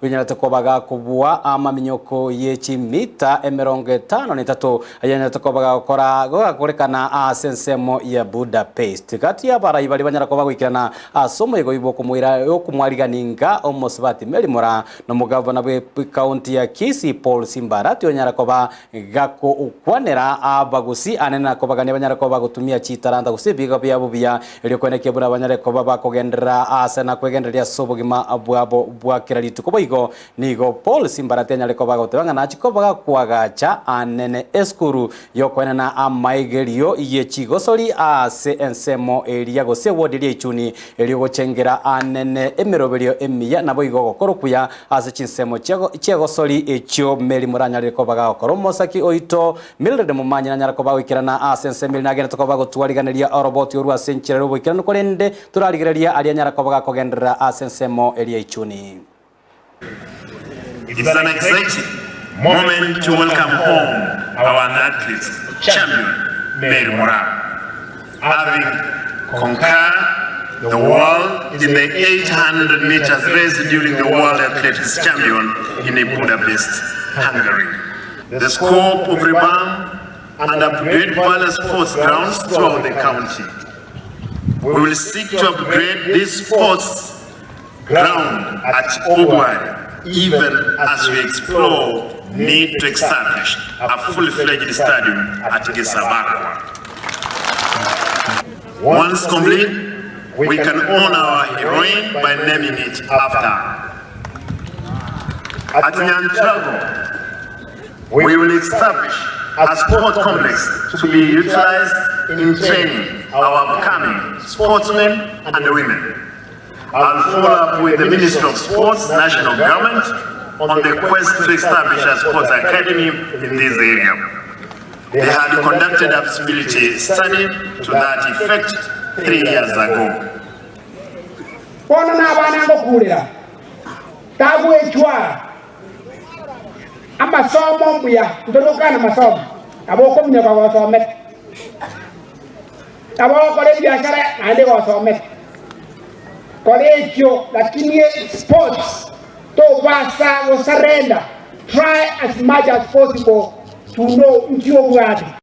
Onyarete koba gakobua amaminyoko ye chimita 53 ayanyarete koba gagokora gogakorekana ase ensemo ya Budapest. Gati y'abarai baria banyara koba goikerana ase omoyega oyio bw'okomoira okomwariganinga omosubati Mary Moraa na omogavana bw'ecounty ya Kisii Paul Simbarati onyara koba Gakokwanera abagusi anene na kobagania banyare koba bagotumia chitalanta gose ebiegwa biabo buya, erio koenekia buna banyare koba bakogenderera aase na kwegendereria ase obogima bwabo bwa kera rituko. Boigo nigo Paul Simbarati anyare koba agoteba ng'a nachie koba gakoagacha anene esukuru y'okoenena amaigerio ye chigosori aase ensemo eria gose ewodi eria Ichuni, erio gochengera anene emeroberio emiya naboigo ogokora okuya Ase chinsemo chi'egosori echio Meri moranyarire koba gagokora omosaki oito, Mildred Momanyi nanyare koba agoikerana ase ensemo eria nagenderete koba gotwariganeria oroboti orwo ase enchera y'oboikeranu korende torarigereria aria anyara koba gakogenderera ase ensemo eria Ichuni. It's an exciting moment to welcome home our athletes champion Mary Moraa having conquered the world in the 800 meters race during the World Athletics Champion in Budapest, Hungary. The scope of revamp and upgrade various sports grounds throughout the county. We will seek to upgrade these sports ground at Obwari even as we explore need to establish a fully fledged stadium at Gesabakwa. Once complete, we can honor our heroine by naming it after her. At Nyantrago, we will establish a sport complex to be utilized in training our upcoming sportsmen and women. I'll follow up with the Ministry of Sports, National Government, on the quest to establish a sports academy in this area. They had conducted a feasibility study to that effect 3 years ago. Bono nabana ngokurera, tagwechwara amasomo mbuya, ntori gokana amasomo, nabo okominyoka gosomete, nabo ogokora ebiashara naende gosomete. Kora ekio lakini sports tobasa gosurrender, try as much as possible to know nki obwate.